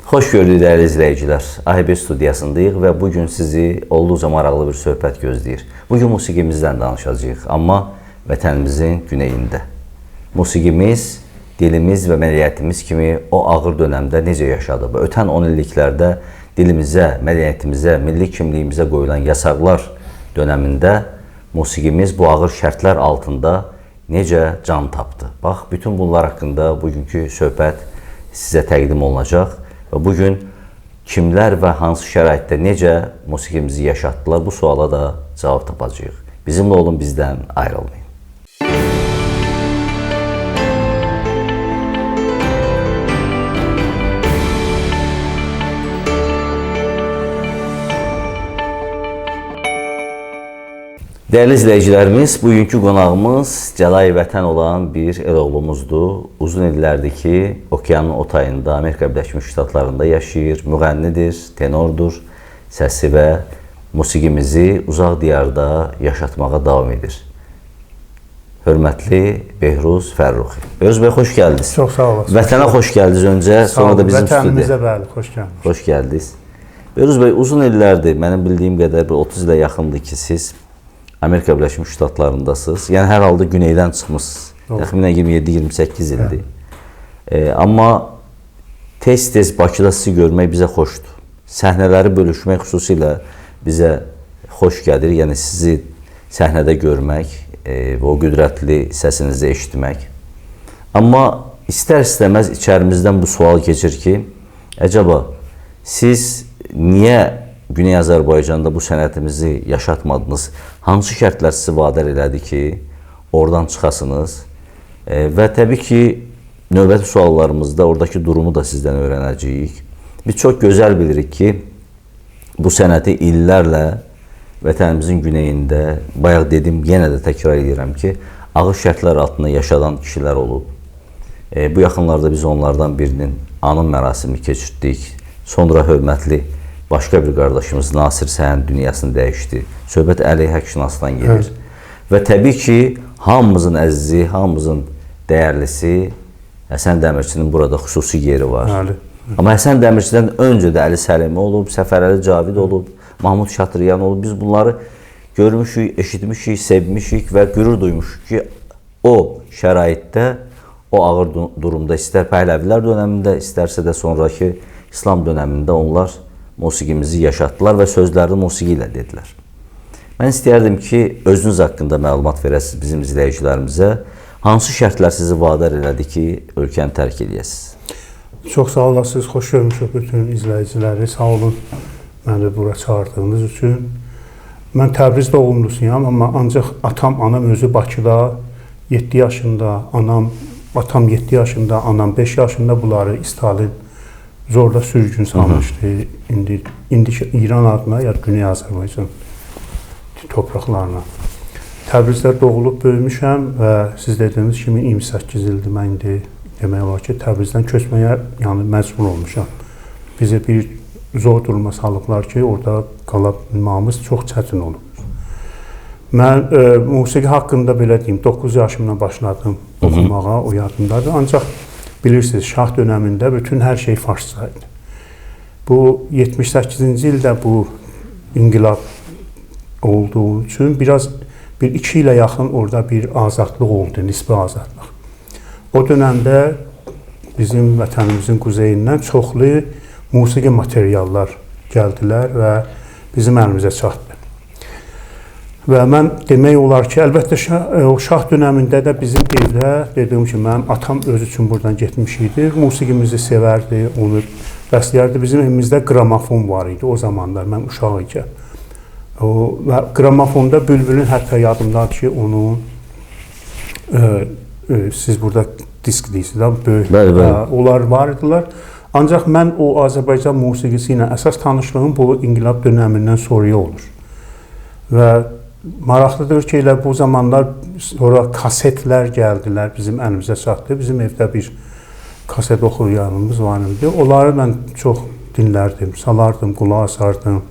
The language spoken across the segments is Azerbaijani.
Xoş gördük dəyərli izləyicilər. AHB studiyasındayıq və bu gün sizi olduqca maraqlı bir söhbət gözləyir. Bu gün musiqimizdən danışacağıq, amma vətənimizin güneyində. Musiqimiz, dilimiz və mədəniyyətimiz kimi o ağır dönəmdə necə yaşadı və ötən 10 illiklərdə dilimizə, mədəniyyətimizə, milli kimliyimizə qoyulan yasaqlar dönəmində musiqimiz bu ağır şərtlər altında necə can tapdı? Bax, bütün bunlar haqqında bugünkü söhbət sizə təqdim olunacaq və bu gün kimlər və hansı şəraitdə necə musiqimizi yaşatdılar, bu suala da cavab tapacağıq. Bizimlə olun, bizdən ayrılmayın. Dəyərli izləyicilərimiz, bugünkü qonağımız Cəlay Vətən olan bir el oğlumuzdur. Uzun illərdir ki, okeanın o tayında, Amerika Birləşmiş Ştatlarında yaşayır, müğənnidir, tenordur, səsi və musiqimizi uzaq diyarda yaşatmağa davam edir. Hörmətli Behruz Fərruxi. Behruz bəy, xoş gəldiniz. Çox sağ olasınız. Vətənə xoş gəldiniz öncə, sonra da bizim studiyaya. Vətənimizə bəli, xoş gəldiniz. Xoş gəldiniz. Behruz bəy, uzun illərdir, mənim bildiyim qədər bir 30 ilə yaxındır ki, siz Amerika Birləşmiş Ştatlarındasınız. Yəni hər halda güneydən çıxmısınız. Təxminən 27-28 ildir. Amma tez-tez Bakıda sizi görmək bizə xoşdur. Səhnələri bölüşmək xüsusilə bizə xoş gəlir. Yəni sizi səhnədə görmək və o qüdrətli səsinizi eşitmək. Amma istər-istəməz içərimizdən bu sual keçir ki, əcəba siz niyə Güney Azərbaycanda bu sənətimizi yaşatmadınız? Hansı şərtlər sizi vadar elədi ki, oradan çıxasınız? Və təbii ki, növbəti suallarımızda oradakı durumu da sizdən öyrənəcəyik. Biz çox gözəl bilirik ki, bu sənəti illərlə vətənimizin güneyində, bayaq dedim, yenə də təkrar edirəm ki, ağır şərtlər altında yaşadan kişilər olub. Bu yaxınlarda biz onlardan birinin anım mərasimini keçirtdik. Sonra hörmətli başqa bir qardaşımız Nasir Səhənd dünyasını dəyişdi. Söhbət Əli Həqşinasdan gedir. Evet. Və təbii ki, hamımızın əzizi, hamımızın dəyərlisi Həsən Dəmirçinin burada xüsusi yeri var. Bəli. Amma Həsən Dəmirçidən öncə də Əli Səlimi olub, Səfərəli Cavid olub, Mahmud Şatryan olub. Biz bunları görmüşük, eşitmişik, sevmişik və qürur duymuşuq ki, o şəraitdə, o ağır durumda istər Pəhləvilər dönəmində, istərsə də sonraki İslam dönəmində onlar musiqimizi yaşatdılar və sözlərini musiqi ilə dedilər. Mən istəyərdim ki, özünüz haqqında məlumat verəsiniz bizim izləyicilərimizə. Hansı şərtlər sizi vadar elədi ki, ölkəni tərk eləyəsiniz? Çox sağ olasınız, xoş görmüşük bütün izləyiciləri. Sağ olun məni bura çağırdığınız üçün. Mən Təbriz doğumlusuyam, amma ancaq atam, anam özü Bakıda 7 yaşında, anam, atam 7 yaşında, anam 5 yaşında bunları Stalin zorla sürgün salmışdı. İndiki İran adına ya Güney Azərbaycan torpaqlarına. Təbrizdə doğulub böyümüşəm və siz dediyiniz kimi 28 ildir mən indi demək olar ki, Təbrizdən köçməyə yəni məcbur olmuşam. Bizi bir zor duruma salıblar ki, orada qala bilməyimiz çox çətin olub. Mən musiqi haqqında belə deyim, 9 yaşımdan başladım oxumağa, o yadımdadır. Ancaq bilirsiniz, şah dönəmində bütün hər şey farsça idi. Bu 78-ci ildə bu inqilab olduğu üçün biraz bir 2 ilə yaxın orada bir azadlıq oldu, nisbi azadlıq. O dönəmdə bizim vətənimizin quzeyindən çoxlu musiqi materiallar gəldilər və bizim əlimizə çatdı. Və mən demək olar ki, əlbəttə o şah dönəmində də bizim evdə, dediyim ki, mənim atam özü üçün buradan getmiş idi. Musiqimizi sevərdi, onu bəsləyərdi. Bizim evimizdə qramofon var idi o zamanlar, mən uşaq ikən. Və qramofonda Bülbülün, hətta yadımdadır ki, onun siz burada disk deyirsiniz, böyük. Bəli, bəli. Onlar var idilər. Ancaq mən o Azərbaycan musiqisi ilə əsas tanışlığım bu inqilab dönəmindən sonra olur. Və maraqlıdır ki, elə bu zamanlar sonra kasetlər gəldilər, bizim əlimizə çatdı. Bizim evdə bir kaset oxuyanımız var idi. Onları mən çox dinlərdim, salardım, qulaq asardım.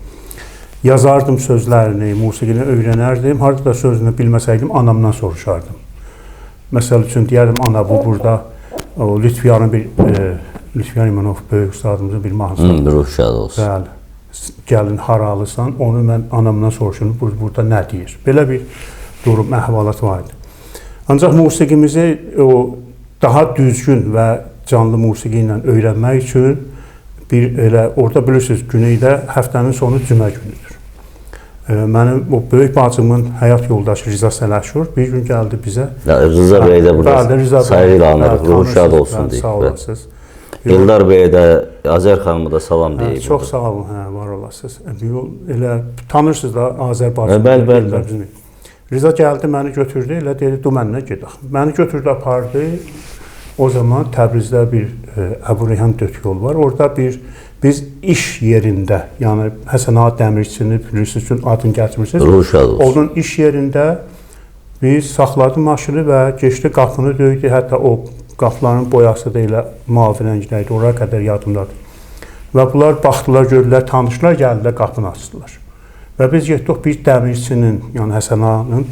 Yazardım sözlərini, musiqini öyrənərdim. Harada da sözünü bilməsəydim, anamdan soruşardım. Məsəl üçün deyərdim, ana bu burada o Lütfiyanın bir Lütfiyar İmanov böyük ustadımızın bir mahnısı. Ruh şad olsun. Bəli. Gəlin haralısan, onu mən anamdan soruşum, burada nə deyir? Belə bir durum, əhvalat var idi. Ancaq musiqimizi o daha düzgün və canlı musiqi ilə öyrənmək üçün bir elə orada bilirsiniz, Güneydə həftənin sonu cümə günüdür. Mənim o böyük bacımın həyat yoldaşı Rıza Sələşur bir gün gəldi bizə. Rıza bəy də burada sayğı ilə anırıq, ruhu şad olsun deyik. Sağ olasınız. Eldar bəyə də, Azər xanıma da salam deyik. Çox sağ olun, var olasınız. Elə tanırsınız da Azərbaycanı. Bəli, bəli. Rıza gəldi, məni götürdü, elə dedi, dur mənimlə gedək. Məni götürdü, apardı. O zaman Təbrizdə bir Əbu Reyhan dört yol var. Orada bir biz iş yerində, yəni Həsən Ağa Dəmirçini bilirsiniz, üçün adını gətirmirsiniz. Ruhu şad olsun. Onun iş yerində biz saxladı maşını və keçdi, qapını döydü. Hətta o qapıların boyası da elə mavi rəngdə idi, oraya qədər yadımdadır. Və bunlar baxdılar, gördülər, tanışlar, gəldilər, qapını açdılar. Və biz getdik bir dəmirçinin, yəni Həsən Ağanın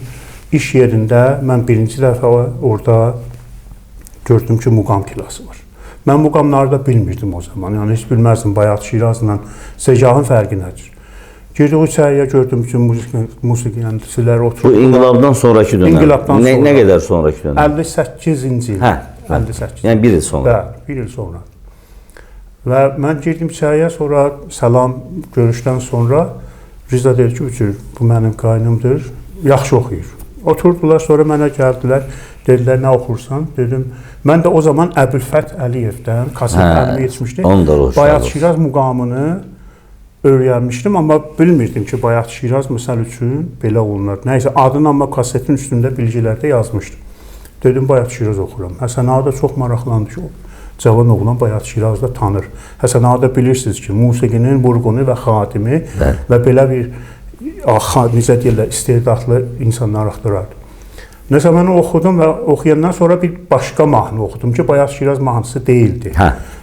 iş yerində, mən birinci dəfə orada gördüm ki, muqam kilası var. Mən muqamları da bilmirdim o zaman, yəni heç bilməzdim Bayat Şirazla Segahın fərqi nədir. Girdik içəriyə, gördüm ki, musiqiçilər oturdular. Bu inqilabdan sonraki dönəm. İnqilabdan sonra. Nə qədər sonraki dönəm? 58-ci il. Hə. 58. Yəni bir il sonra. Bəli, bir il sonra. Və mən girdim içəriyə, sonra salam görüşdən sonra Rıza dedi ki, bu mənim qaynımdır, yaxşı oxuyur. Oturdular, sonra mənə gəldilər, dedilər, nə oxursan? Dedim, mən də o zaman Əbülfət Əliyevdən kaset əlimi yetmişdi. Bayat Şiraz muqamını öyrənmişdim, amma bilmirdim ki, Bayat Şiraz məsəl üçün belə olunur. Nəysə, adını amma kasetin üstündə bilgilərdə yazmışdım. Dedim, Bayat Şiraz oxuram. Həsən Ağa da çox maraqlandı ki, cavan oğlan Bayat Şirazı da tanır. Həsən Ağa da bilirsiniz ki, musiqinin vurğunu və xadimi və belə bir, necə deyirlər, istedadlı insanlar axtarardı. Nəsə, mən oxudum və oxuyandan sonra bir başqa mahnı oxudum ki, Bayat Şiraz mahnısı deyildi.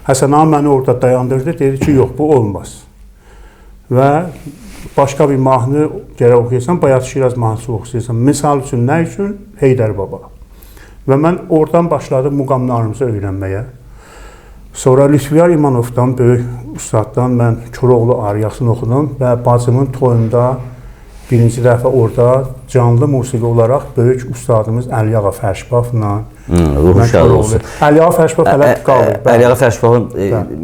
Həsən Ağa məni orada dayandırdı, dedi ki, yox, bu olmaz. Və başqa bir mahnı gərək oxuyasan, Bayat Şiraz mahnısı oxuyasan. Misal üçün, nə üçün? Heydər Baba. Və mən oradan başladım muqamlarımızı öyrənməyə. Sonra Lütfiyar İmanovdan, böyük ustaddan mən Koroğlu ariyasını oxudum və bacımın toyunda birinci dəfə orada canlı musiqi olaraq böyük ustadımız Əliağa Fərşbafla ruhu şad olsun. Əliağa Fərşbaf hələ qalır. Əliağa Fərşbafın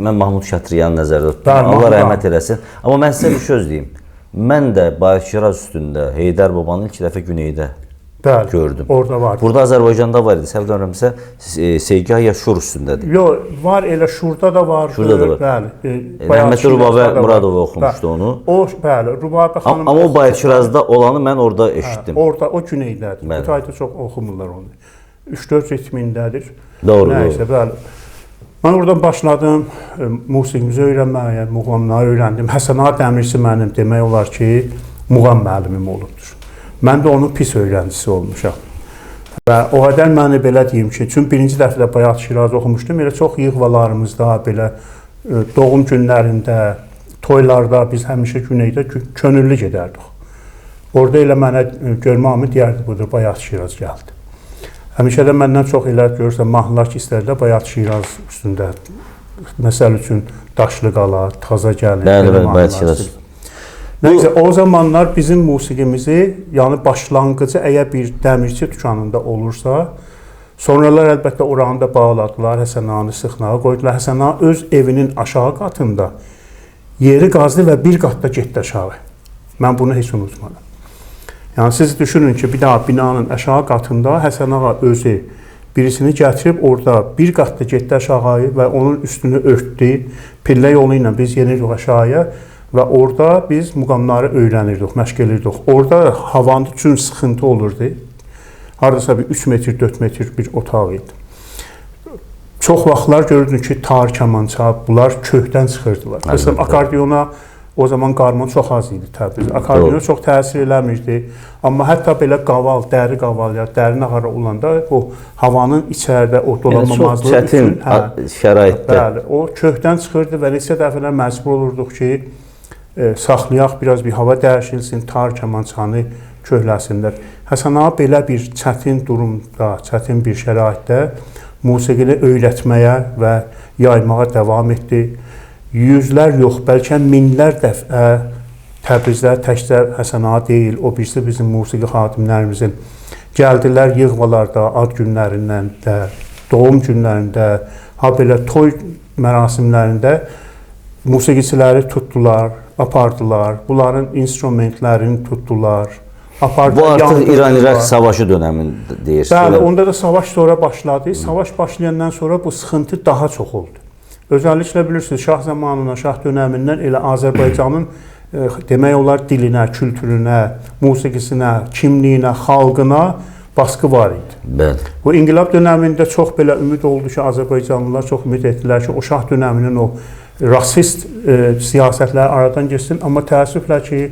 mən Mahmud Şətriyanı nəzərdə tutdum. Allah rəhmət eləsin. Amma mən sizə bir söz deyim. Mən də Bayat Şiraz üstündə Heydər Babanı ilk dəfə Güneydə Bəli, gördüm. Orada vardı. Burada Azərbaycanda var idi. Səhv eləmirəmsə, Segah ya Şur üstündədir. Yox, var elə Şurda da vardı. Şurda da var. Bəli. Rəhmətli Rubabə Muradova oxumuşdu onu. O, bəli, Rubabə xanım. Amma o Bayat Şirazda olanı mən orada eşitdim. Orada, o Güneydədir. Bu tayda çox oxumurlar onu. 3-4 ritmindədir. Doğru, doğru. Bəli. Mən oradan başladım musiqimizi öyrənməyə, muğamları öyrəndim. Həsən Ağa Dəmirçi mənim demək olar ki, muğam müəllimim olubdur. Mən də onun pis öyrəncisi olmuşam. Və o qədər məni belə deyim ki, çünki birinci dəfə də Bayat Şiraz oxumuşdum, elə çox yığvalarımızda, belə doğum günlərində, toylarda biz həmişə Güneydə könüllü gedərdik. Orada elə mənə görmə amı deyərdi, budur, Bayat Şiraz gəldi. Həmişə də məndən çox elə görürsən, mahnılar ki, istərlər Bayat Şiraz üstündə. Məsəl üçün, Daşlı Qala, Taza Gəlin. Bəli, bəli, Bayat Şiraz. Nəysə, o zamanlar bizim musiqimizi, yəni başlanğıcı əgər bir dəmirçi dükanında olursa, sonralar əlbəttə oranı da bağladılar, Həsən Ağanı sıxnağa qoydular. Həsən Ağa öz evinin aşağı qatında yeri qazdı və bir qatda getdi aşağı. Mən bunu heç unutmadım. Yəni siz düşünün ki, bir daha binanın aşağı qatında Həsən Ağa özü birisini gətirib orada bir qatda getdi aşağı və onun üstünü örtdü. Pillə yolu ilə biz yenirdik aşağıya. Və orada biz muğamları öyrənirdik, məşq elirdik. Orada havanın üçün sıxıntı olurdu. Haradasa bir 3 metr, 4 metr bir otaq idi. Çox vaxtlar görürdün ki, tar, kamança, bunlar kökdən çıxırdılar. Məsələn, akardiona o zaman qarmon çox az idi Təbrizdə. Akardiona çox təsir eləmirdi. Amma hətta belə qaval, dəri qaval ya dəri nağara olanda o havanın içəridə o dolanmamazlığı yəni, çox çətin üçün, şəraitdə. Bəli, o kökdən çıxırdı və neçə dəfələr məcbur olurduq ki, saxlayaq, biraz bir hava dəyişilsin, tar kamançanı köhləsinlər. Həsən Ağa belə bir çətin durumda, çətin bir şəraitdə Musiqini öyrətməyə və yaymağa davam etdi. Yüzlər yox, bəlkə minlər dəfə Təbrizdə təkcə Həsən Ağa deyil, o birisi bizim musiqi xadimlərimizin gəldilər yığmalarda, ad günlərindən də, doğum günlərində, ha belə toy mərasimlərində musiqiçiləri tutdular, apardılar, bunların instrumentlərini tutdular, apardılar. Bu artıq İran-İraq savaşı dönəmində deyirsiniz. Bəli, onda da savaş sonra başladı. Savaş başlayandan sonra bu sıxıntı daha çox oldu. Özəlliklə bilirsiniz, şah zamanından, şah dönəmindən elə Azərbaycanın demək olar dilinə, kültürünə, musiqisinə, kimliyinə, xalqına baskı var idi. Bəli. Bu inqilab dönəmində çox belə ümid oldu ki, Azərbaycanlılar çox ümid etdilər ki, o şah dönəminin o rasist siyasətləri aradan getsin, amma təəssüflə ki,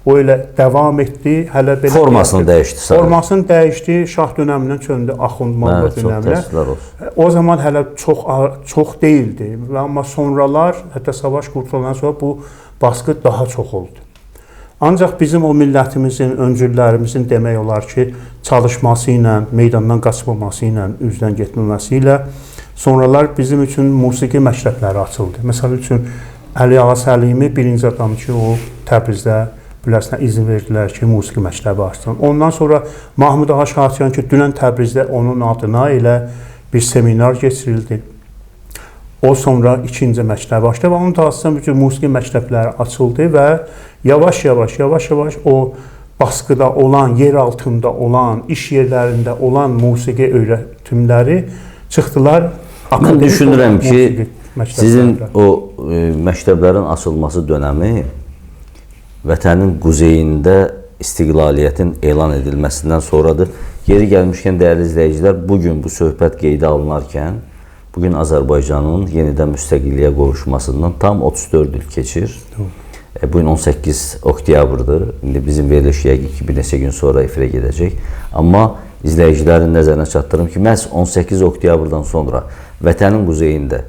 o elə davam etdi, hələ belə formasını dəyişdi. Formasını dəyişdi, şah dönəmindən çöndü Axund Molla dönəminə. O zaman hələ çox deyildi, amma sonralar, hətta savaş qurtulandan sonra bu baskı daha çox oldu. Ancaq bizim o millətimizin, öncüllərimizin demək olar ki, çalışması ilə, meydandan qaçmaması ilə, üzdən getməməsi ilə sonralar bizim üçün musiqi məktəbləri açıldı. Məsəl üçün, Əli Ağa Səlimi birinci adam ki, o Təbrizdə biləsinə izin verdilər ki, musiqi məktəbi açsın. Ondan sonra Mahmud Ağa Şahçıyan ki, dünən Təbrizdə onun adına elə bir seminar keçirildi. O sonra ikinci məktəbi açdı və onun dalısından bütün musiqi məktəbləri açıldı və yavaş-yavaş o baskıda olan, yer altında olan, iş yerlərində olan musiqi öyrətimləri çıxdılar. Mən düşünürəm ki, sizin o məktəblərin açılması dönəmi vətənin quzeyində istiqlaliyyətin elan edilməsindən sonradır. Yeri gəlmişkən, dəyərli izləyicilər, bugün bu söhbət qeydə alınarkən, bugün Azərbaycanın yenidən müstəqilliyə qovuşmasından tam 34 il keçir. Bugün 18 oktyabrdır. İndi bizim veriliş yəqin ki, bir neçə gün sonra efirə gedəcək. Amma izləyicilərin nəzərinə çatdırım ki, məhz 18 oktyabrdan sonra vətənin quzeyində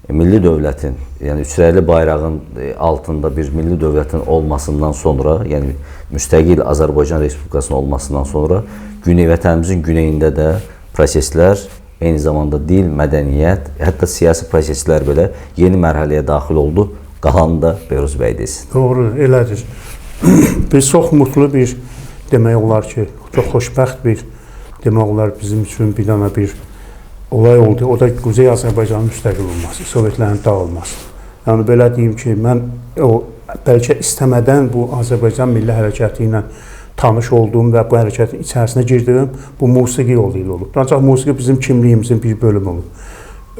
milli dövlətin, yəni üçrəyli bayrağın altında bir milli dövlətin olmasından sonra, yəni müstəqil Azərbaycan Respublikasının olmasından sonra güney vətənimizin güneyində də proseslər, eyni zamanda dil, mədəniyyət, hətta siyasi proseslər belə yeni mərhələyə daxil oldu. Qalanı da Behruz bəy desin. Doğru, elədir. Biz çox mutlu bir, demək olar ki, çox xoşbəxt bir, demək olar bizim üçün bir dana bir olay oldu. O da Quzey Azərbaycanın müstəqil olması, Sovetlərin dağılması. Yəni belə deyim ki, mən o bəlkə istəmədən bu Azərbaycan Milli Hərəkatı ilə tanış olduğum və bu hərəkətin içərisinə girdiyim bu musiqi yolu ilə olub. Ancaq musiqi bizim kimliyimizin bir bölümü olub.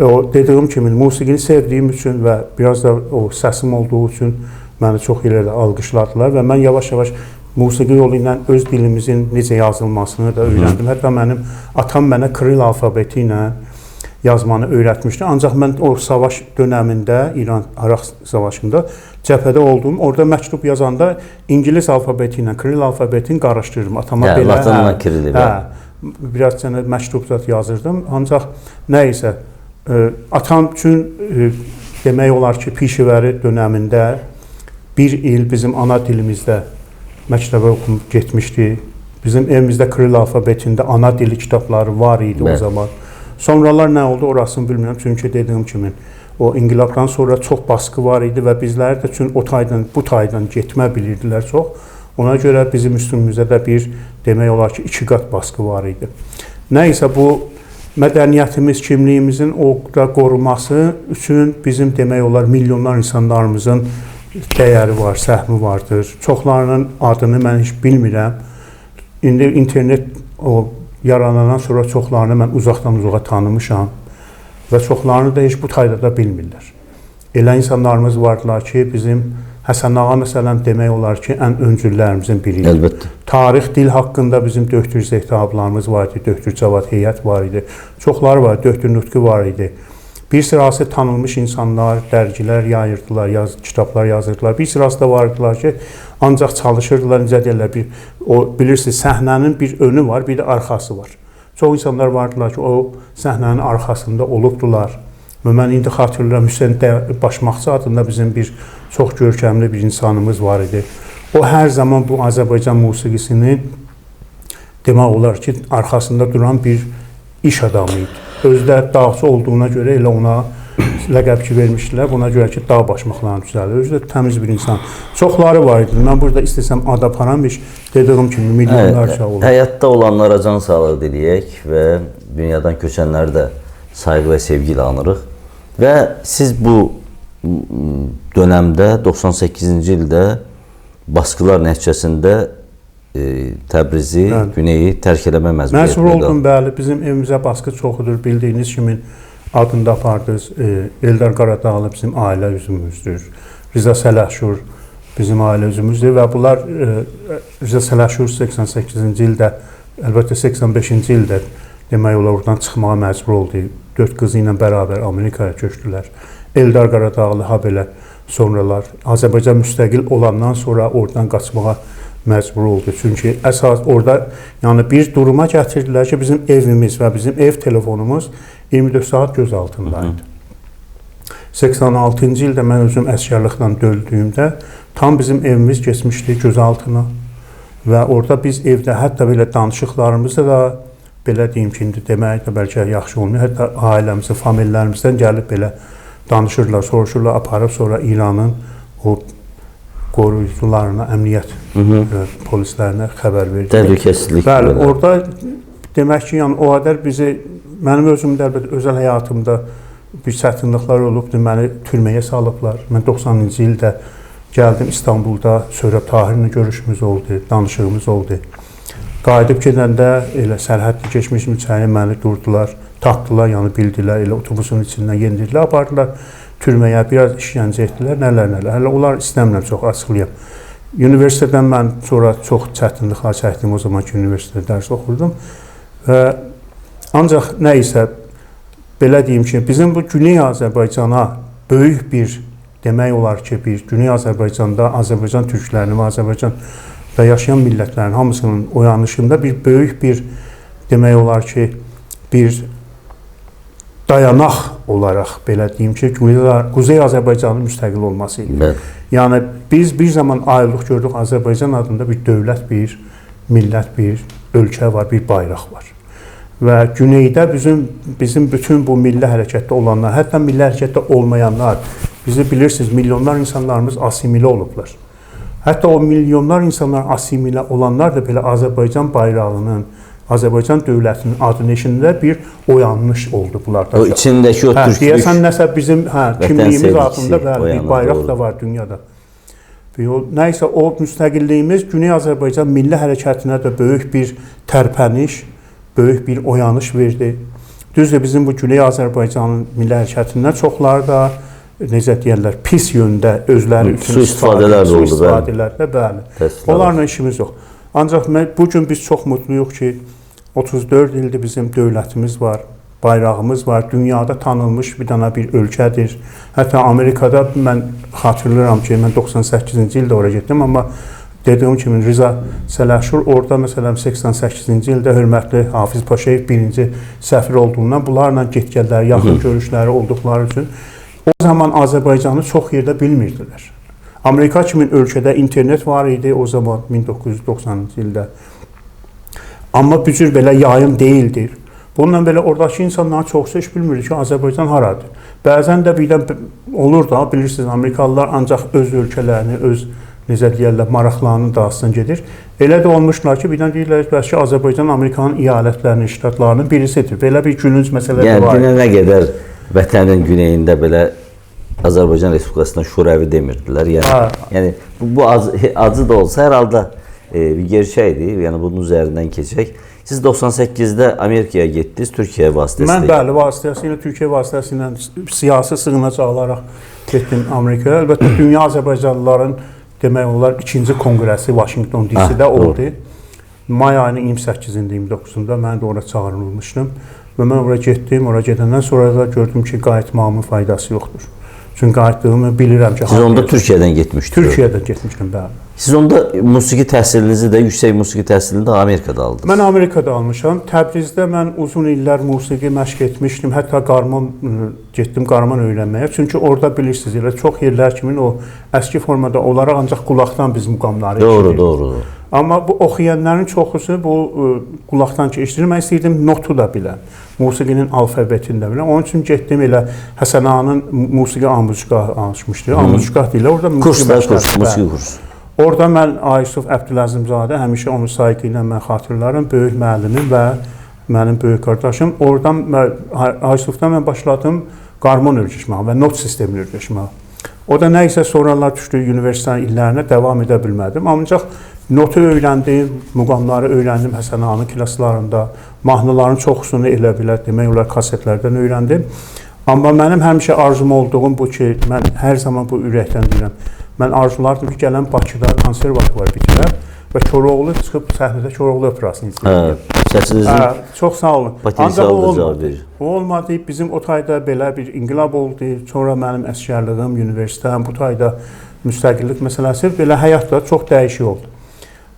O dediyim kimi musiqini sevdiyim üçün və biraz da o səsim olduğu üçün məni çox elə də alqışladılar və mən yavaş-yavaş musiqi yolu ilə öz dilimizin necə yazılmasını da öyrəndim. Hətta mənim atam mənə Kril alfabeti ilə yazmanı öyrətmişdi. Ancaq mən o savaş dönəmində, İran-Iraq savaşında cəbhədə oldum. Orada məktub yazanda İngilis alfabeti ilə Kril alfabetini qarışdırırdım. Atama belə, Latınla Kirili. Biraz sənə məktub zat yazırdım. Ancaq nə isə atam üçün demək olar ki, Pişivəri dönəmində bir il bizim ana dilimizdə məktəbə oxuyub getmişdi. Bizim evimizdə Kril alfabetində ana dili kitabları var idi o zaman. Sonralar nə oldu orasını bilmirəm. Çünki dediyim kimi o inqilabdan sonra çox baskı var idi və bizləri də üçün o taydan, bu taydan getmə bilirdilər çox. Ona görə bizim üstümüzdə də bir demək olar ki, iki qat baskı var idi. Nə isə bu mədəniyyətimiz, kimliyimizin o da qoruması üçün bizim demək olar milyonlar insanlarımızın dəyəri var, səhmi vardır. Çoxlarının adını mən heç bilmirəm. İndi internet o yaranandan sonra çoxlarını mən uzaqdan uzağa tanımışam və çoxlarını da heç bu tayda da bilmirlər. Elə insanlarımız vardılar ki, bizim Həsən Ağa məsələn demək olar ki, ən öncüllərimizin biri idi. Əlbəttə. Tarix, dil haqqında bizim Döktür Zehtablarımız var idi, Döktür Cavad Heyət var idi, çoxları var, Döktür Nutqi var idi. Bir sırası tanınmış insanlar, dərgilər yayırdılar, kitablar yazırdılar. Bir sırası da vardılar ki, ancaq çalışırdılar, necə deyirlər, bir, o, bilirsiniz, səhnənin bir önü var, bir də arxası var. Çox insanlar vardılar ki, o səhnənin arxasında olubdular. Və mən indi xatırlayıram, Hüseyn Başmaqçı adında bizim bir çox görkəmli bir insanımız var idi. O hər zaman bu Azərbaycan musiqisini demək olar ki, arxasında duran bir iş adamı idi. Özü də dağçı olduğuna görə elə ona ləqəb ki vermişdilər. Buna görə ki, dağ başmaqlarını düzəldir. Özü də təmiz bir insan. Çoxları var idi. Mən burada istəsəm ad aparam, iş dediyim kimi milyonlarca olur. Həyatda olanlara can sağlığı diləyək və dünyadan köçənləri də sayğı və sevgi ilə anırıq. Və siz bu dönəmdə 98-ci ildə baskılar nəticəsində Təbrizi, bəli, Güneyi tərk eləmə məcburiyyətində. Məcbur oldum, bəli. Bizim evimizə baskı çoxudur. Bildiyiniz kimi adında apardınız. Eldar Qaradağlı bizim ailə üzvümüzdür. Rıza Səlahşur bizim ailə üzvümüzdür və bunlar Rıza Səlahşur 88-ci ildə, əlbəttə 85-ci ildə demək olar oradan çıxmağa məcbur oldu. 4 qızı ilə bərabər Amerikaya köçdülər. Eldar Qaradağlı ha belə sonralar Azərbaycan müstəqil olandan sonra oradan qaçmağa məcbur oldu. Çünki əsas orada yəni bir duruma gətirdilər ki, bizim evimiz və bizim ev telefonumuz 24 saat göz altındaydı. 86-cı ildə mən özüm əsgərliklə döndüyümdə tam bizim evimiz keçmişdi göz altına və orada biz evdə hətta belə danışıqlarımızda da belə deyim ki, indi demək də bəlkə yaxşı olmuyor. Hətta ailəmizin, famillərimizdən gəlib belə danışırlar, soruşurlar, aparıb sonra İranın o qoruyucularına, əmniyyət polislərinə xəbər verir. Təhlükəsizlik. Bəli, orada demək ki, yəni o qədər bizi, mənim özümdə əlbəttə özəl həyatımda bir çətinliklər olubdur, məni türməyə salıblar. Mən 90-cı ildə gəldim İstanbulda, Söhrab Tahirlə görüşümüz oldu, danışığımız oldu. Qayıdıb gedəndə elə sərhədli keçmişim içəri məni durdular, tapdılar, yəni bildilər, elə otobusun içindən yendirdilər, apardılar türməyə, biraz işgəncə etdilər, nələr nələr. Hələ onlar istəmirəm çox açıqlayam. Universitetdən mən sonra çox çətinliklər çəkdim, o zamanki universitetdə dərs oxurdum. Və ancaq nə isə belə deyim ki, bizim bu Güney Azərbaycana böyük bir, demək olar ki, bir Güney Azərbaycanda Azərbaycan türklərinin və Azərbaycanda yaşayan millətlərin hamısının oyanışında bir böyük bir, demək olar ki, bir dayanaq olaraq belə deyim ki, Quzey Azərbaycanın müstəqil olması idi. Bəli. Yəni biz bir zaman ayrılıq gördük, Azərbaycan adında bir dövlət, bir millət, bir ölkə var, bir bayraq var. Və Güneydə bizim bütün bu milli hərəkətdə olanlar, hətta milli hərəkətdə olmayanlar, bizi bilirsiniz, milyonlar insanlarımız asimilə olublar. Hətta o milyonlar insanlar asimilə olanlar da belə Azərbaycan bayrağının, Azərbaycan dövlətinin adını eşidəndə bir oyanış oldu bunlarda. O içindəki o türklük. Deyəsən nəsə bizim kimliyimiz adında bəli, bir bayraq da var dünyada. Nəysə o müstəqilliyimiz Güney Azərbaycan milli hərəkətinə də böyük bir tərpəniş, böyük bir oyanış verdi. Düzdür, bizim bu Güney Azərbaycanın milli hərəkətindən çoxları da necə deyərlər, pis yöndə özləri üçün sui-istifadələr oldu. Sui-istifadələrdə, bəli. Onlarla işimiz yox. Ancaq bugün biz çox mutluyuq ki, 34 ildir bizim dövlətimiz var, bayrağımız var, dünyada tanınmış bir dana bir ölkədir. Hətta Amerikada mən xatırlayıram ki, mən 98-ci ildə oraya getdim, amma dediyim kimi Rıza Səlahşur orada məsələn 88-ci ildə hörmətli Hafiz Paşayev birinci səfir olduğundan bunlarla get-gəlləri, yaxın görüşləri olduqları üçün o zaman Azərbaycanı çox yerdə bilmirdilər. Amerika kimi ölkədə internet var idi o zaman 1990-cı ildə. Amma bu cür belə yayım deyildir. Bununla belə oradakı insanların çoxsu heç bilmirdi ki, Azərbaycan haradır. Bəzən də birdən olur da, bilirsiniz, Amerikalılar ancaq öz ölkələrini, öz necə deyərlər, maraqlarının dalısından gedir. Elə də olmuşlar ki, birdən deyirlər ki, bəs ki, Azərbaycan Amerikanın iyalətlərinin, ştatlarının birisidir. Belə bir gülünc məsələ də var. Yəni, dinə nə qədər vətənin güneyində belə Azərbaycan Respublikasına Şurəvi demirdilər. Yəni, bu acı da olsa hər halda bir gerçəkdir. Yəni, bunun üzərindən keçək. Siz 98-də Amerikaya getdiniz, Türkiyə vasitəsilə. Mən bəli, vasitəsilə, Türkiyə vasitəsilə siyasi sığınacaq alaraq getdim Amerikaya. Əlbəttə, dünya Azərbaycanlıların demək olar ikinci konqresi Washington DC-də oldu. May ayının 28-də, 29-da mən də ora çağırılmışdım və mən ora getdim. Ora gedəndən sonra da gördüm ki, qayıtmağımın faydası yoxdur. Çünki qayıtdığımı bilirəm ki... Siz onda Türkiyədən getmişdiniz? Türkiyədən getmişdim, bəli. Siz onda musiqi təhsilinizi də, yüksək musiqi təhsilini də Amerikada aldınız. Mən Amerikada almışam. Təbrizdə mən uzun illər musiqi məşq etmişdim. Hətta qarmon getdim qarmon öyrənməyə. Çünki orada bilirsiniz, elə çox yerlər kimi o əski formada olaraq ancaq qulaqdan biz muqamları eşidirdik. Doğru, doğru. Amma bu oxuyanların çoxusu bu qulaqdan ki eşidir. Mən istəyirdim notu da biləm, musiqinin alfabetini də biləm. Onun üçün getdim elə Həsən Ağanın musiqi amuzgahı açmışdı. Amuzgah deyirlər. Orada musiqi kurs, musiqi kursu. Orada mən Ayusuf Əbdüləzimzadə, həmişə onu sayğı ilə mən xatırlarım, böyük müəllimim və mənim böyük qardaşım. Oradan Ayusufdan mən başladım qarmon öyrəşməyə və not sistemini öyrəşməyə. O da nə isə sonralar düşdü universitetin illərinə davam edə bilmədim. Ancaq notu öyrəndim, muğamları öyrəndim Həsən Ağanın klaslarında, mahnıların çoxusunu elə bilə demək olar kasetlərdən öyrəndim. Amma mənim həmişə arzum olduğum bu ki, mən hər zaman bu ürəkdən deyirəm. Mən arzulardım ki, gələn Bakıda konservatuvar bitirəm və Koroğlu çıxıb səhnədə Koroğlu operasını izləyəm. Səsinizin çox sağ olun. Ancaq o olmadı. O olmadı. Bizim o tayda belə bir inqilab oldu. Sonra mənim əsgərliyim, universitetim, bu tayda müstəqillik məsələsi belə həyatda çox dəyişik oldu.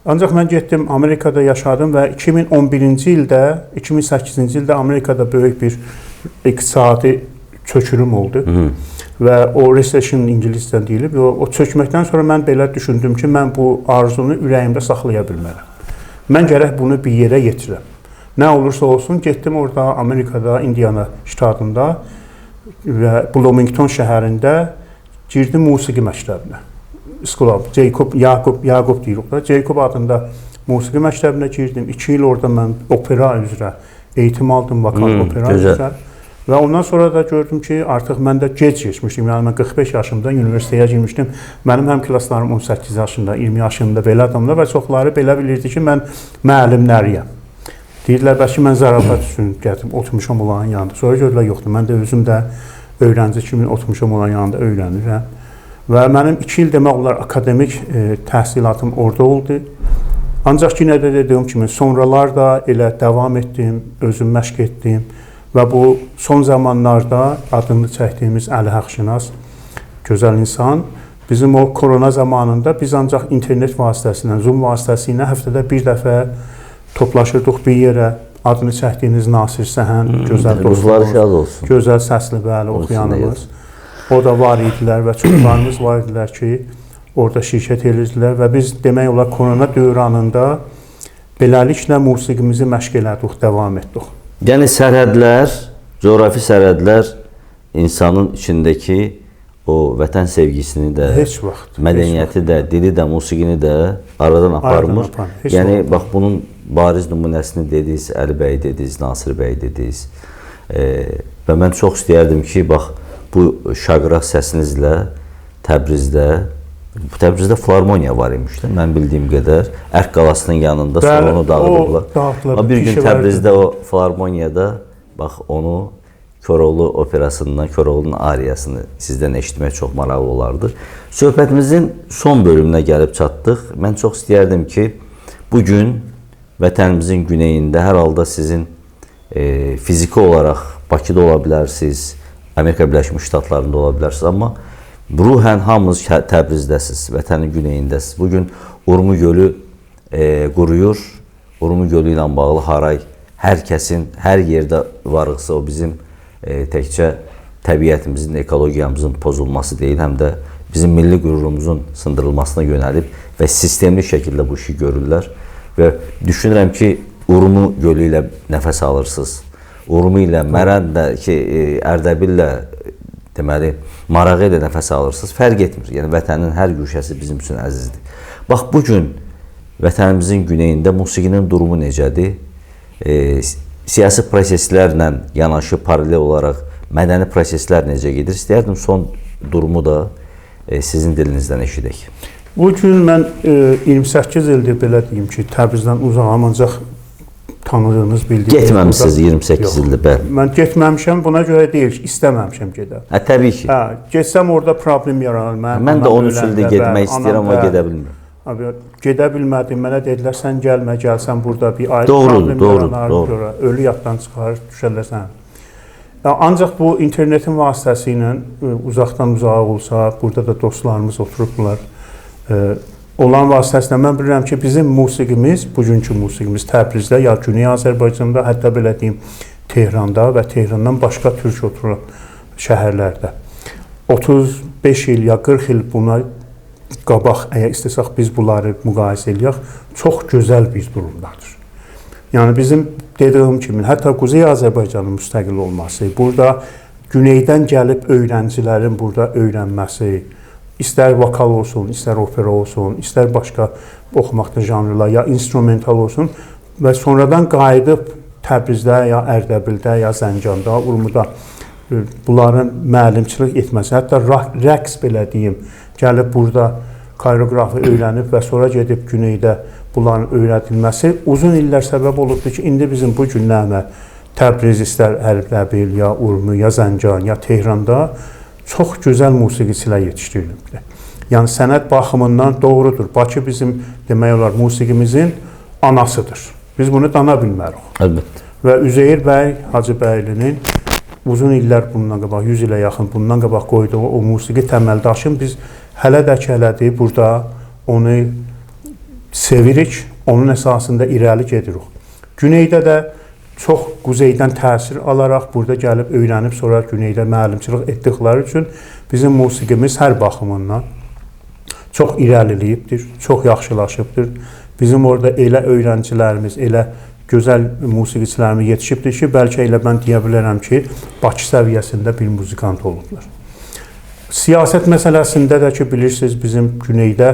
Ancaq mən getdim Amerikada yaşadım və 2011-ci ildə, 2008-ci ildə Amerikada böyük bir iqtisadi çökürüm oldu. Hı. Və o recession ingiliscə deyilib. O çökməkdən sonra mən belə düşündüm ki, mən bu arzunu ürəyimdə saxlaya bilmərəm. Mən gərək bunu bir yerə yetirəm. Nə olursa olsun, getdim orada Amerikada, Indiana ştatında və Bloomington şəhərində girdim musiqi məktəbinə. School of Jacob, Yaqub deyirik da. Jacob adında musiqi məktəbinə girdim. 2 il orada mən opera üzrə eğitim aldım, vokal opera üzrə. Və ondan sonra da gördüm ki, artıq mən də gec keçmişdim. Yəni mən 45 yaşımda universitetə girmişdim. Mənim həm klaslarım 18 yaşında, 20 yaşında belə adamlar və çoxları belə bilirdi ki, mən müəllimləriyəm. Deyirdilər, bəlkə mən zarafat üçün gəldim, oturmuşam onların yanında. Sonra gördülər, yoxdur, mən də özüm də öyrənci kimi oturmuşam onların yanında öyrənirəm. Və mənim 2 il demək olar akademik təhsilatım orada oldu. Ancaq yenə də dediyim kimi, sonralar da elə davam etdim, özüm məşq etdim. Və bu son zamanlarda adını çəkdiyimiz Əli Haqşinas, gözəl insan, bizim o korona zamanında biz ancaq internet vasitəsilə, Zoom vasitəsilə həftədə bir dəfə toplaşırdıq bir yerə. Adını çəkdiyiniz Nasir Səhən, gözəl dostumuz, gözəl səsli bəli oxuyanımız. O da var idilər və çoxlarımız var idilər ki, orada şirkət edirdilər və biz demək olar korona dövranında beləliklə musiqimizi məşq elədik, davam etdik. Yəni sərhədlər, coğrafi sərhədlər insanın içindəki o vətən sevgisini də, heç vaxt, mədəniyyəti də, dili də, musiqini də aradan aparmır. Yəni bax bunun bariz nümunəsini dediniz, Əli bəy dediniz, Nasir bəy dediniz. Və mən çox istəyərdim ki, bax bu şaqraq səsinizlə Təbrizdə filarmoniya var imiş də, mən bildiyim qədər. Ərk qalasının yanında, sonra onu dağıdıblar. Bir gün Təbrizdə o filarmoniyada, bax onu Koroğlu operasından, Koroğlunun ariyasını sizdən eşitmək çox maraqlı olardı. Söhbətimizin son bölümünə gəlib çatdıq. Mən çox istəyərdim ki, bugün vətənimizin güneyində hər halda sizin fiziki olaraq Bakıda ola bilərsiniz, Amerika Birləşmiş Ştatlarında ola bilərsiniz, amma ruhən hamınız Təbrizdəsiniz, vətənin güneyindəsiniz. Bugün Urmu gölü quruyur. Urmu gölü ilə bağlı haray hər kəsin, hər yerdə varıqsa o bizim təkcə təbiətimizin, ekologiyamızın pozulması deyil, həm də bizim milli qürurumuzun sındırılmasına yönəlib və sistemli şəkildə bu işi görürlər. Və düşünürəm ki, Urmu gölü ilə nəfəs alırsınız. Urmu ilə, Mərəndlə, Ərdəbillə, deməli, marağı ilə nəfəs alırsınız, fərq etmir. Yəni, vətənin hər güşəsi bizim üçün əzizdir. Bax, bugün vətənimizin güneyində musiqinin durumu necədir? Siyasi proseslərlə yanaşı, paralel olaraq mədəni proseslər necə gedir? İstəyərdim son durumu da sizin dilinizdən eşidək. Bugün mən 28 ildir belə deyim ki, Təbrizdən uzağam, ancaq tanıdığınız, bildiyiniz. Getməmişsiniz 28 ildir, bəli. Mən getməmişəm, buna görə deyil ki, istəməmişəm gedə. Hə, təbii ki. Hə, getsəm orada problem yaranır. Mən də 13 ildir getmək istəyirəm, amma gedə bilmirəm. Abi, gedə bilmədim, mənə dedilər, sən gəlmə, gəlsən burada bir ay problem yaranar, doğru. Ölü yaddan çıxarır, düşərlər sən. Ancaq bu internetin vasitəsi ilə uzaqdan uzağa olsa, burada da dostlarımız oturublar. Olan vasitəsilə mən bilirəm ki, bizim musiqimiz, bugünkü musiqimiz Təbrizdə ya Güney Azərbaycanda, hətta belə deyim, Tehranda və Tehrandan başqa türk oturan şəhərlərdə 35 il ya 40 il buna qabaq əgər istəsək biz bunları müqayisə eləyək, çox gözəl bir durumdadır. Yəni bizim dediyim kimi, hətta Quzey Azərbaycanın müstəqil olması, burada güneydən gəlib öyrəncilərin burada öyrənməsi, istər vokal olsun, istər opera olsun, istər başqa oxumaqda janrlar ya instrumental olsun və sonradan qayıdıb Təbrizdə ya Ərdəbildə ya Zəncanda, Urmuda bunların müəllimçilik etməsi, hətta rəqs belə deyim, gəlib burada koreoqrafı öyrənib və sonra gedib güneydə bunların öyrədilməsi uzun illər səbəb olubdur ki, indi bizim bu günlərdə Təbriz istər Ərdəbil, ya Urmu, ya Zəncan, ya Tehranda çox gözəl musiqiçilər yetişdirilibdir. Yəni sənət baxımından doğrudur. Bakı bizim demək olar musiqimizin anasıdır. Biz bunu dana bilmərik. Əlbəttə. Və Üzeyir bəy Hacıbəylinin uzun illər bundan qabaq, 100 ilə yaxın bundan qabaq qoyduğu o musiqi təməldaşın biz hələ də ki, hələdir burada onu sevirik, onun əsasında irəli gedirik. Güneydə də çox quzeydən təsir alaraq burada gəlib öyrənib sonra güneydə müəllimçilik etdikləri üçün bizim musiqimiz hər baxımından çox irəliləyibdir, çox yaxşılaşıbdır. Bizim orada elə öyrəncilərimiz, elə gözəl musiqiçilərimiz yetişibdir ki, bəlkə elə mən deyə bilərəm ki, Bakı səviyyəsində bir muzikant olublar. Siyasət məsələsində də ki, bilirsiniz, bizim güneydə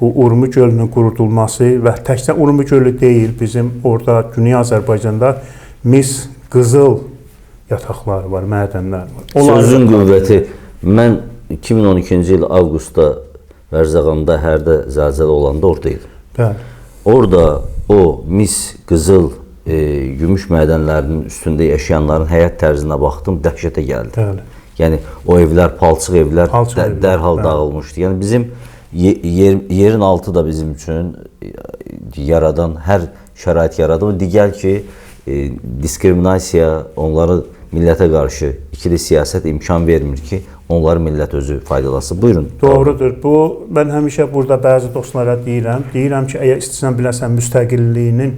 bu Urmu gölünün qurudulması və təkcə Urmu gölü deyil, bizim orada Güney Azərbaycanda mis, qızıl yataqları var, mədənlər var. Onlar Sözün qüvvəti. Mən 2012-ci il avqustda Vərzəğanda hərdə zəlzələ olanda oradaydım. Bəli. Orada o mis, qızıl, gümüş mədənlərinin üstündə yaşayanların həyat tərzinə baxdım, dəhşətə gəldi. Bəli. Yəni o evlər, palçıq evlər, Palçıq evlər, dərhal bəli. dağılmışdı. Yəni bizim yerin altı da bizim üçün yaradan, hər şərait yaradan. Digər ki, diskriminasiya onları millətə qarşı ikili siyasət imkan vermir ki, onları millət özü faydalasın. Buyurun. Doğrudur. Bu, mən həmişə burada bəzi dostlara deyirəm. Deyirəm ki, əgər istəsən biləsən müstəqilliyinin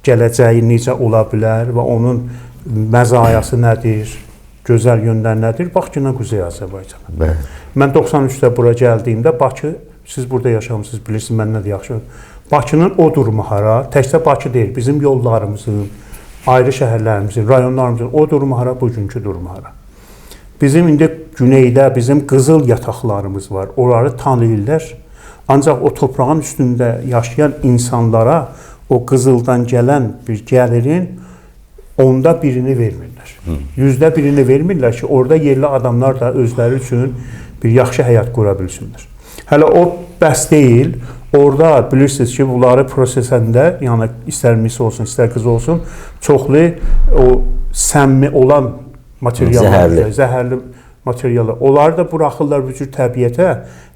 gələcəyi necə ola bilər və onun məzayası nədir, gözəl yönlər nədir, bax ki, Quzey Azərbaycana. Bəli. Mən 93-də bura gəldiyimdə Bakı, siz burada yaşamısınız, bilirsiniz, məndən də yaxşı. Bakının o durumu hara, təkcə Bakı deyil, bizim yollarımızın, ayrı şəhərlərimizin, rayonlarımızın o durumu hara, bugünkü durumu hara. Bizim indi güneydə bizim qızıl yataqlarımız var, onları tanıyırlar. Ancaq o toprağın üstündə yaşayan insanlara o qızıldan gələn bir gəlirin onda birini vermirlər. %1-ini vermirlər ki, orada yerli adamlar da özləri üçün bir yaxşı həyat qura bilsinlər. Hələ o bəs deyil. Orada bilirsiniz ki, bunları prosesəndə, yəni istər mis olsun, istər qız olsun, çoxlu o səmmi olan materiallar, zəhərli materiallar. Onları da buraxırlar bu cür təbiətə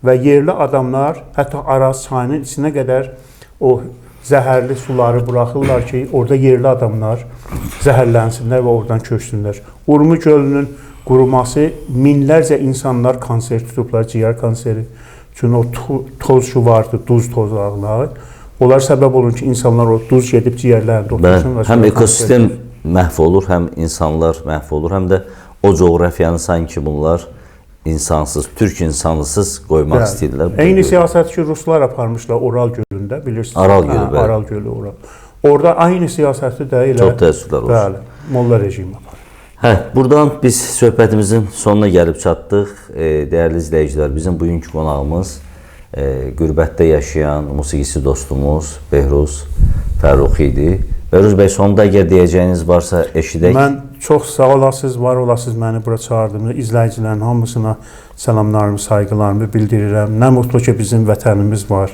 və yerli adamlar hətta Araz çayının içinə qədər o zəhərli suları buraxırlar ki, orada yerli adamlar zəhərlənsinlər və oradan köçsünlər. Urmu gölünün quruması minlərcə insanlar kanser tutublar, ciyər kanseri. Çünki o toz ki vardı, duz tozaqları. Onlar səbəb olur ki, insanlar o duz gedib ciyərlərində otursun. Bəli, həm ekosistem məhv olur, həm insanlar məhv olur, həm də o coğrafiyanı sanki bunlar insansız, türk insansız qoymaq istəyirlər. Eyni siyasət ki, ruslar aparmışlar Oral gölündə, bilirsiniz. Aral gölü, bəli. Aral gölü, Oral. Orada eyni siyasəti də elə... Çox təəssüflər olsun. Bəli, molla rejimi aparır. Hə, buradan biz söhbətimizin sonuna gəlib çatdıq. Dəyərli izləyicilər, bizim bugünkü qonağımız qürbətdə yaşayan musiqiçi dostumuz Behruz Fərruxi idi. Behruz bəy, sonda əgər deyəcəyiniz varsa eşidək. Mən çox sağ olasınız, var olasınız məni bura çağırdınız. İzləyicilərin hamısına salamlarımı, sayğılarımı bildirirəm. Nə mutlu ki, bizim vətənimiz var,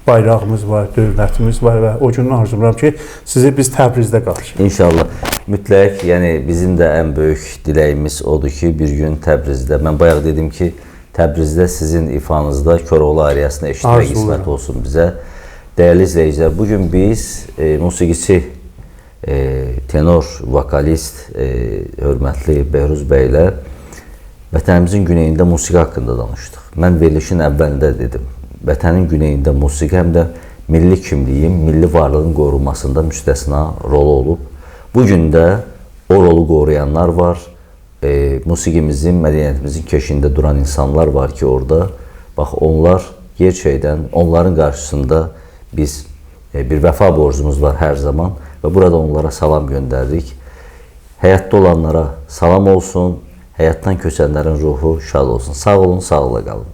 bayrağımız var, dövlətimiz var və o gün arzulayıram ki, sizi biz Təbrizdə qarşılayaq. İnşallah. Mütləq, yəni bizim də ən böyük diləyimiz odur ki, bir gün Təbrizdə, mən bayaq dedim ki, Təbrizdə sizin ifanızda Koroğlu ariyasını eşitmək qismət olsun bizə. Dəyərli izləyicilər, bugün biz musiqiçi, tenor, vokalist, hörmətli Behruz bəylə vətənimizin güneyində musiqi haqqında danışdıq. Mən verilişin əvvəlində dedim, vətənin güneyində musiqi həm də milli kimliyin, milli varlığın qorunmasında müstəsna rolu olub. Bugün də o rolu qoruyanlar var, musiqimizin, mədəniyyətimizin keşiyində duran insanlar var ki, orada, bax, onlar gerçəkdən onların qarşısında biz bir vəfa borcumuz var hər zaman və burada onlara salam göndəririk. Həyatda olanlara salam olsun, həyatdan köçənlərin ruhu şad olsun. Sağ olun, sağlıqla qalın.